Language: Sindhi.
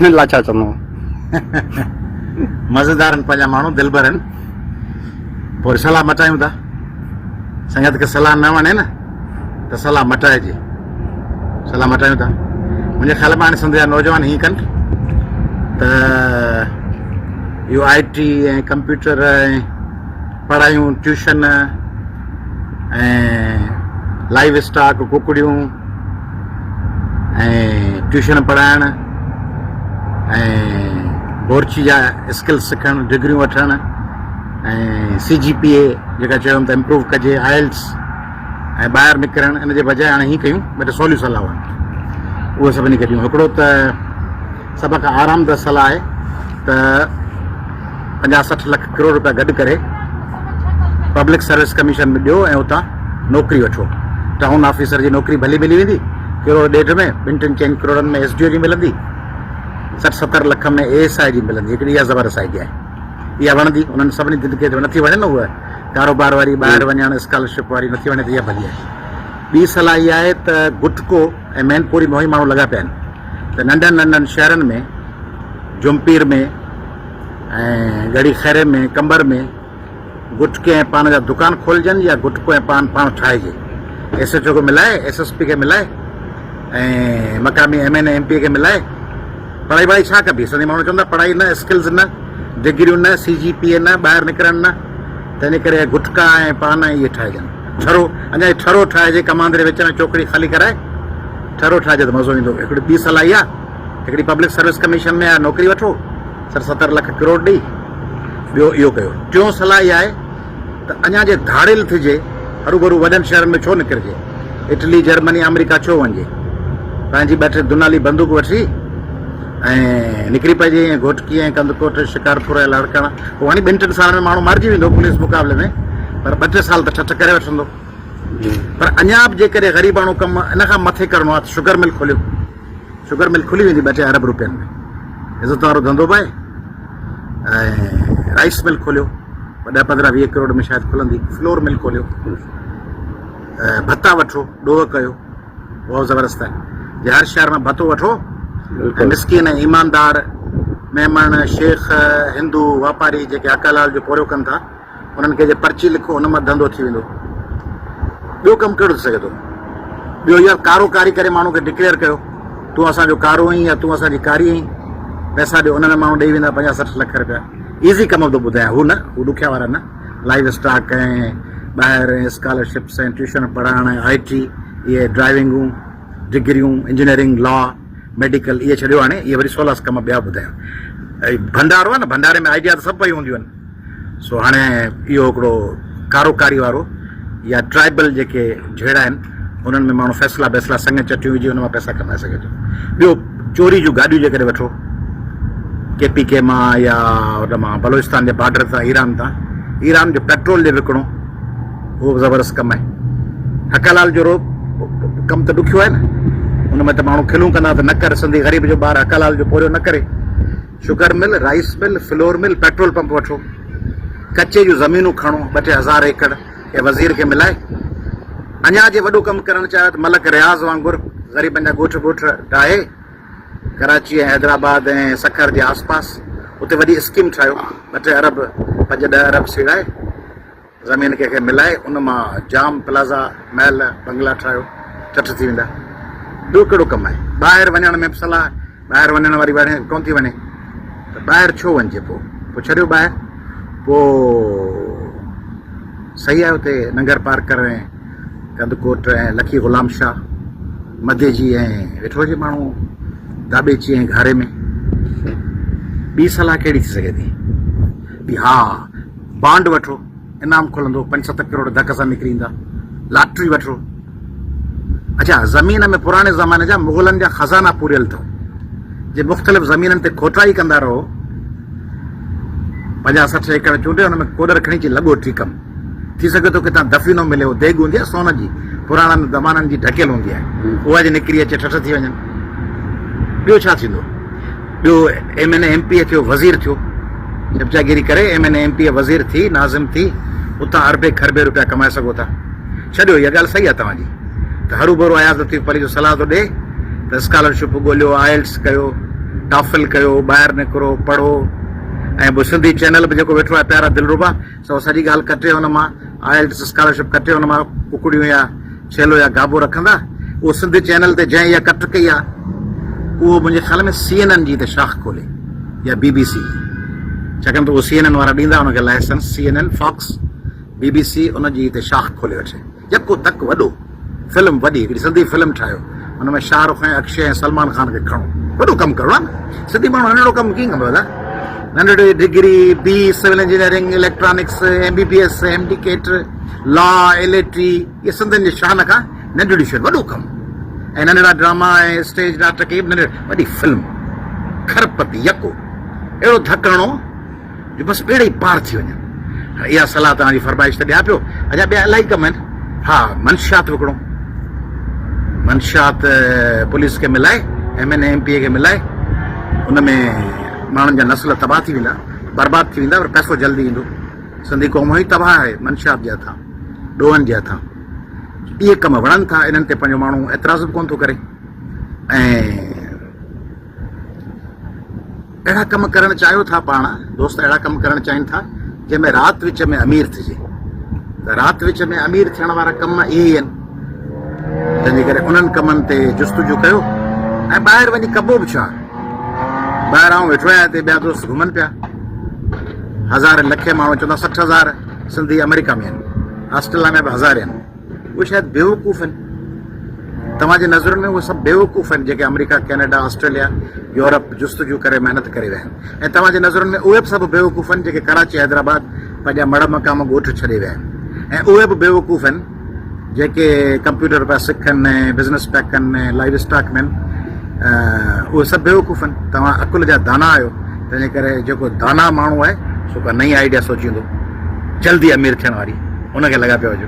انهن لاء ڇا چوندو؟ مزيدار آهن پنهنجا ماڻهو دلبر آهن پوء وري صلاح مٽايون ٿا سنگت کي صلاح نه وڻي نه ته صلاح مٽائجي صلاح مٽايون ٿا منهنجي خيال ۾ هاڻي سنڌ جا نوجوان هيئن ڪن ته اهو آء ٽي ۽ ڪمپيوٽر ۽ پڙهايون ٽيوشن ۽ لائيو اسٽاڪ ڪڪڙيون ۽ ٽيوشن پڙهائڻ ۽ بورچي جا اسڪل سکڻ ڊگريون وٺڻ ۽ سي جي پي اي جيڪا چيو ته امپروو ڪجي آئلس ۽ ٻاهر نڪرڻ ان جي بجاء هاڻي هي ڪيون ٻه ٽي سوليون صلاحون آهن اهي سڀني کي ڏيون هڪڙو ته سڀ کان آرامده صلاح آهي ته 50 60 لک ڪروڙ روپيا گڏ ڪري پبلڪ سروس ڪميشن ۾ ڏيو ۽ اتان نوڪري وٺو. ٽائون آفيسر جي نوڪري ڀلي ملي ويندي، ڪروڙ ڏيڍ ۾، ٻن ٽن چئن ڪروڙن ۾ ايس ڊي او جي ملندي، 60 70 لک ۾ اي ايس I جي ملندي. هڪڙي اها زبردست آئيڊيا آهي. اها وڻندي انهن سڀني جن کي نٿي وڻي نه اها ڪاروبار واري، ٻاهر وڃڻ، اسڪالرشپ واري نٿي وڻي ته اها ڀلي آهي. ٻي صلاح اها آهي ته گٽڪو ۽ مين پوري ۾ اهي ماڻهو لڳا پيا آهن ته ننڍن ننڍن شهرن ۾ جهمپير ۾ ۽ ڳڙهي خيري ۾ قمبر ۾ گٽڪي ۽ پان جا دڪان کولجن يا گٽڪو ۽ پان پاڻ ٺاهجي. ايس ايڇ او کي ملائي، ايس ايس پي کي ملائي ۽ مقامي M N A M P A کي ملائي پڙهائي وڙهائي ڇا ڪبي؟ سنڌي ماڻهو چون ٿا پڙهائي نه، اسڪلز نه، ڊگريون نه، سي جي پي اي نه، ٻاهر نڪرڻ نه، تنهنجي ڪري گٽڪا ۽ پان ۽ اهي ٺاهجن. ٺرو اڃا هي ٺرو ٺاهجي ڪماندري وچ ۾ چوڪڙي خالي ڪرائي ٺرو ٺاهجي ته مزو ايندو. هڪڙي ٻي صلاح اها هڪڙي پبلڪ سروس ڪميشن ۾ اها نوڪري وٺو 60 70 لک ڪروڙ ڏئي ٻيو اهو ڪيو. ٽيون صلاح اها آهي ته اڃا جي ڌاڙيل ٿجي هروڀرو وڏن شهرن ۾ ڇو نڪرجي اٽلي جرمني آمريڪا ڇو وڃجي پنهنجي ٻه ٽي دنالي بندوق وٺي ۽ نڪري پئجي ائين گهوٽڪي ۽ ڪنڌڪوٽ شڪارپور ۽ لاڙڪاڻا پوء هاڻي ٻن ٽن سالن ۾ ماڻهو مارجي ويندو پوليس مقابلي ۾ پر ٻه ٽي سال ته ٺٺ ڪري وٺندو پر اڃا به جيڪڏهن غريباڻو ڪم ان کان مٿي ڪرڻو آهي ته شگر مل کوليو شگر مل کلي ويندي ٻه ٽي ارب روپين ۾ عزت وارو ڌنڌو به آهي ۽ رائس مل کوليو ڏهه 15 20 ڪروڙ ۾ شايد کلندي فلور مل کوليو ڀتا وٺو ڏوهه ڪيو اهو زبردست آهي جي هر شهر مان ڀتو وٺو ۽ مسڪين ۽ ايماندار ميمڻ شيخ هندو واپاري جيڪي حق حلال جو پورهيو ڪن ٿا انهن کي جي پرچي لکو ان مان ڌنڌو ٿي ويندو. ٻيو ڪم ڪهڙو ٿي سگهي ٿو؟ ٻيو اهو ڪارو ڪاري ڪري ماڻهو کي ڊڪليئر ڪيو تون اسان جو ڪارو آهين يا تون اسان جي ڪاري آهين پئسا ڏيو ان ۾ ماڻهو ڏئي ويندا 50 60 لک روپيا ايزي ڪم ٿو ٻڌايان هو نه هو ڏکيا وارا نه لائيو اسٽاڪ ۽ ٻاهر ۽ اسڪالرشپس ۽ ٽيوشن پڙهائڻ ۽ آء ٽي اهي ڊرائيونگون ڊگريون انجنيئرنگ لا ميڊيڪل اهي ڇڏيو هاڻي اهي وري سولا ڪم ٻيا ٻڌايان ڀنڊارو آهي نه ڀنڊاري ۾ آئيڊيا ته سڀ پيون هونديون آهن سو هاڻي اهو هڪڙو ڪاروڪاري وارو يا ٽرائبل جيڪي جهيڙا آهن انهن ۾ ماڻهو فيصلا بيصلا سڱ چٽيون وجهي ان مان پئسا ڪمائي سگهي ٿو. ٻيو چوري جون گاڏيون جيڪڏهن وٺو ڪي پي ڪي مان يا ان مان بلوچستان جي بارڊر تان ايران تان ايران جو پيٽرول جي وڪڻو اهو به زبردست ڪم آهي. حق حلال جو رو ڪم ته ڏکيو آهي نه ان ۾ ته ماڻهو کلون ڪندا ته نه ڪر سنڌي غريب جو ٻار حق حلال جو پورهيو نه ڪري. Sugar mill, rice mill, flour mill, petrol pump وٺو، ڪچي جون زمينون کڻو ٻه ٽي هزار ايڪڙ ڪنهن وزير کي ملائي، اڃا جي وڏو ڪم ڪرڻ چاهيو ته ملڪ رياض وانگر غريبن جا ڳوٺ ٻوٺ ڊاهي ڪراچي ۽ حيدرآباد ۽ سکر جي آس پاس اتي وڏي اسڪيم ٺاهيو ٻه ٽي ارب پنج ڏهه ارب سيڙائي زمين ڪنهن کي ملائي ان مان جام پلازا، محل، بنگلا ٺاهيو، ٺٺ ٿي ويندا. ٻيو ڪهڙو ڪم آهي؟ ٻاهر وڃڻ ۾ به صلاح، ٻاهر وڃڻ واري وڻي ڪونه ٿي وڃي ته ٻاهر ڇو وڃجي پوء؟ پوء ڇڏيو ٻاهر. پوء صحيح آهي اتي ننگر پارڪر ۽ ڪنڌڪوٽ ۽ لکي غلام شاهه، مديجي ۽ ويٺو هجي ماڻهو داٻيچي ۽ گهاري ۾. ٻي صلاح ڪهڙي ٿي سگهي ٿي؟ ٻي ها! بانڊ وٺو، انعام کلندو، پنج ست ڪروڙ ڌڪ سان نڪري ايندا، لاٽري وٺو. اڇا زمين ۾ پراڻي زماني جا مغلن جا خزانا پوريل اٿو، جي مختلف زمينن تي کوٽائي ڪندا رهو، 50 60 ايڪڙ چونڊي ان ۾ ڪوڏر کڻي اچي لڳو ٺيڪ ڪم. ٿي سگهي ٿو ڪٿان دفينو ملي، هو ديڳ هوندي آهي سون جي، پراڻن زمانن جي ڍڪيل هوندي آهي، اها جي نڪري اچي ٺٺ ٿي وڃن. ٻيو ڇا ٿيندو؟ ٻيو M N A M P A ٿيو وزير ٿيو چمچاگيري ڪري M N A M P A وزير ٿي ناظم ٿي اتان اربين کربين روپيا ڪمائي سگهو ٿا. ڇڏيو اها ڳالهه صحيح آهي توهان جي ته هروڀرو اياز لطيف پليجو صلاح ٿو ڏي ته اسڪالرشپ ڳوليو آئيلٽس ڪيو ٽافل ڪيو، ٻاهر نڪرو، پڙهو ۽ پوء سنڌي چينل به جيڪو ويٺو آهي پيارا دلربا سو سڄي ڳالهه ڪٽي ان مان آئلٽس اسڪالرشپ ڪٽي ان مان ڪڪڙيون يا ڇيلو يا گابو رکندا اهو سنڌي چينل تي جنهن اها ڪٽ ڪئي آهي اهو منهنجي خيال ۾ سي اين اين جي ته شاخ کولي يا بي بي سي ڇاڪاڻ ته اهو سي اين اين وارا ڏيندا ان کي licence C N N Fox B B C ان جي هتي شاخ کولي وٺي يڪو تڪ وڏو فلم وڏي هڪڙي سنڌي فلم ٺاهيو ان ۾ شاهه رخ ۽ اڪشي ۽ سلمان خان کي کڻو وڏو ڪم ڪرڻو آهي نه سنڌي ماڻهو ننڍڙو ڪم ڪيئن ڪندو ادا ننڍڙي degree B civil engineering electronics M B B S M D CAT law L A T اهي سنڌين جي شان کان ننڍڙيون شيون وڏو ڪم ۽ ننڍڙا ڊراما ۽ اسٽيج ناٽڪ اهي به ننڍڙا وڏي فلم کرپتي يڪو اهڙو ڌڪ هڻو جو بس ٻيڙا ئي پار ٿي وڃن. هاڻي اها صلاح توهان جي فرمائش ته ڏيان پيو، اڃا ٻيا الاهي ڪم آهن. ها منشيات وڪڻو، منشيات پوليس کي ملائي، M N A M P A کي ملائي، ان ۾ ماڻهن جا نسل تباهه ٿي ويندا، برباد ٿي ويندا پر پئسو جلدي ايندو. سنڌي قوم هونئن ئي تباهه آهي منشيات جي هٿان، ڏوهن جي هٿان. اهي ڪم وڻن ٿا، انهن تي پنهنجو ماڻهو اعتراض به ڪونه ٿو ڪري ۽. اهڙا ڪم ڪرڻ چاهيو ٿا پاڻ دوست اهڙا ڪم ڪرڻ چاهين ٿا جنهن ۾ رات وچ ۾ امير ٿجي ته رات وچ ۾ امير ٿيڻ وارا ڪم اهي ئي آهن تنهنجي ڪري انهن ڪمن تي جستجو ڪيو ۽ ٻاهر وڃي ڪبو به ڇا ٻاهر آئون ويٺو آهيان هتي ٻيا دوست گهمن پيا هزارين لکين ماڻهو چوندا 60,000 سنڌي آمريڪا ۾ آهن آسٽريليا ۾ به هزارين آهن اهي شايد بيوقوف آهن. توهان جي نظرن ۾ اهي سڀ بيوقوف آهن جيڪي آمريڪا، ڪئناڊا، آسٽريليا، يورپ جستجو ڪري محنت ڪري ويا آهن ۽ توهان جي نظرن ۾ اهي به سڀ بيوقوف آهن جيڪي ڪراچي، حيدرآباد پنهنجا مڙهه مقام ڳوٺ ڇڏي ويا آهن ۽ اهي به بيوقوف آهن جيڪي ڪمپيوٽر پيا سکن ۽ بزنس پيا ڪن ۽ لائيو اسٽاڪ ۾ آهن اهي سڀ بيوقوف آهن. توهان عقل جا دانا آهيو تنهنجي ڪري جيڪو دانا ماڻهو آهي سو ڪا نئين آئيڊيا سوچيندو جلدي امير ٿيڻ واري ان کي لڳا پيا هجو.